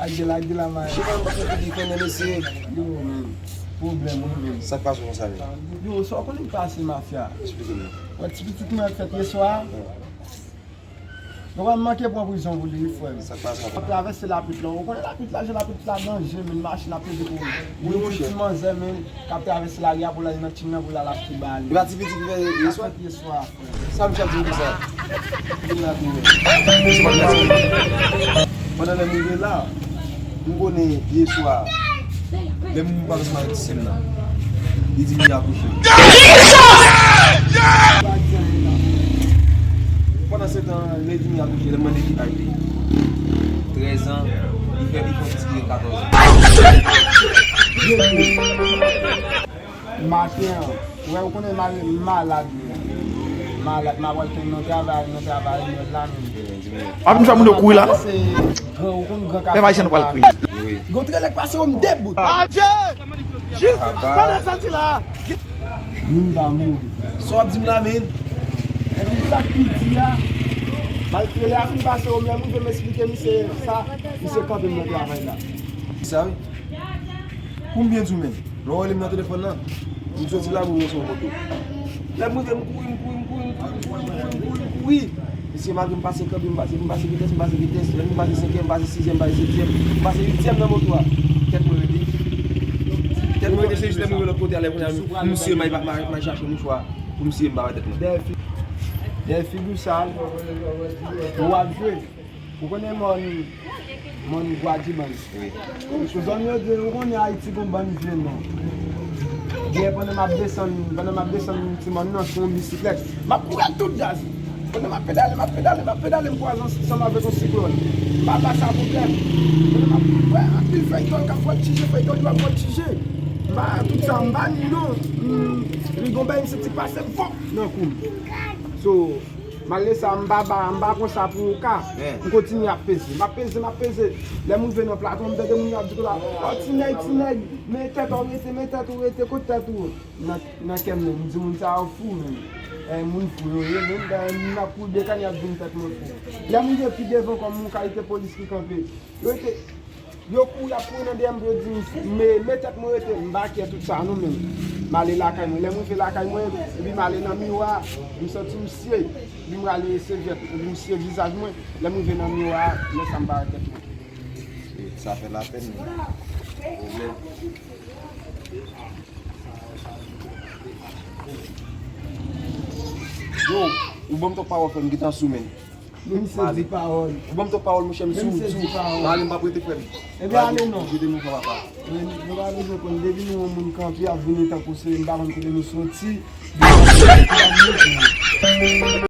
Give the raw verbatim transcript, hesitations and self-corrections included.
Agila, agila, man. Chèf, m pa konn ki konnen mesye. Yo, men. Pwoblèm, wi, men. Sa k pase konsa, men? Yo, sa w konnen k pase, mafya? Eksplike m non. Wè, ti pitit mwen fèt yè swa. Yo, wè, m manke pran prizon pou li, wi, frè m. Sa k pase? M ap travèse lapit la. Ou konnen lapit la, jan lapit la danje, men machin ap peze pou ou. Wi, monchè. Ti manzè, men, k ap travèse lari a pou l al nan tchim nan, pou l al achte ba li. Li pa ti pitit ki fèt yè swa? Fèt yè swa. Sa misye ap di m konsa? Vin la pou mwen. Pandan lè m rive la, m konnen yè swa, lè m pral ansanm avèk ti sè m nan, li di m li akouche. Pandan se tan, lè li di m li akouche, lè m mande ki aj li. Trèz an, li fè, li fè yon pitit ki gen katòz an. Maten an, wè, ou konnen m al malad, men. Malad, m ap al kenn nan travay, nan travay, mwen la, men. W ap vin fè moun yo kouri la? Se gran, ou konn gran. Pèp Ayisyen, nou pral kouri. Gon trelè k pase, m debout. Adje! Jis pandan santi la. Moun pa mouri. Sa w ap di m la, men? Epi sa k pi di a, malgre trelè a fin pase, ou menm ou vle m esplike misye sa, misye kanpe m nan travay la. Sa wi. Pou m byen di w menm, lè w rele m nan telefòn nan, m soti la, m sou moto. Lè m rive, m kouri, m kouri, m kouri, m kouri, m kouri, m kouri, m kouri, m kouri. Mesye, malgre m pase kanpe, m pase, m pase vitès, m pase vitès. Lè m pase senkèm, m pase sizyèm, m pase setyèm, m pase uityèm nan moto a. Tèt mwen rete. Tèt mwen rete, se jis lè m rive lòt kote a, lè kounye a, m siye, m al, m al, m al chache mouchwa pou m siye m pa wè tèt mwen. Dèyè fi-, dèyè figi w sal, ou ap jwe. Ou konnen mòn, mòn Gwadibans. Wi. Sou zòn yo di, ou konnen Ayiti gon bann vye non. Yè pandan m ap desann, pandan m ap desann ti mòn nan sou yon bisiklèt, m ap kouri ak tout gaz. Pandan m ap pedale, m ap pedale, m ap pedale, m kwaze ansanm avèk yon siklòn. M pa ba sa pwoblèm. Pandan m ap wè anpil fèyton k ap vòltije, fèyton yo ap vòltije. M pa tout sa, m pa ni non. Hmm, li gon bagay m santi pase vòp nan kou m. So, malgre sa, m pa ba, m pa pran sa pou yon ka. Men. M kontinye ap peze. M ap peze, m ap peze. Lè m rive nan Platon, m tande moun yo ap di konsa, "Ò, ti nèg, ti nèg, men tèt ou rete, men tèt ou rete, kote tèt ou?" Nan, nan kè m menm, m di moun sa yo fou menm. Eh, moun fou yo ye, menm m ap kouri de kanya ap di m tèt mwen fou. Lè m rive pi devan, kòm yon kalite polis ki kanpe, yo te Yo kouri, y ap kouri nan dèyè m pou yo di m, me, me tèt mwen rete. M pa kwè tout sa non, men m ale lakay mwen. Lè m rive lakay mwen, epi m ale nan miwa, m santi m siye. Epi m rale sèvyèt, epi m siye vizaj mwen. Lè m rive nan miwa, lè sa m pa wè tèt mwen. E sa fè lapèn, men. Pwoblèm. Yo, ou ban m twòp pawòl, frè m, gentan sou men. Men misye di pawòl. Ou ban m twòp pawòl, monchè, m sou, m sou. M ale, m p ap rete, frè m. Ebyen, ale non. Jete nou, papa. Men nou pa bezwen konn, depi nou wè yon moun kanpe, ap vini tankou se, m pa konn kote nou soti.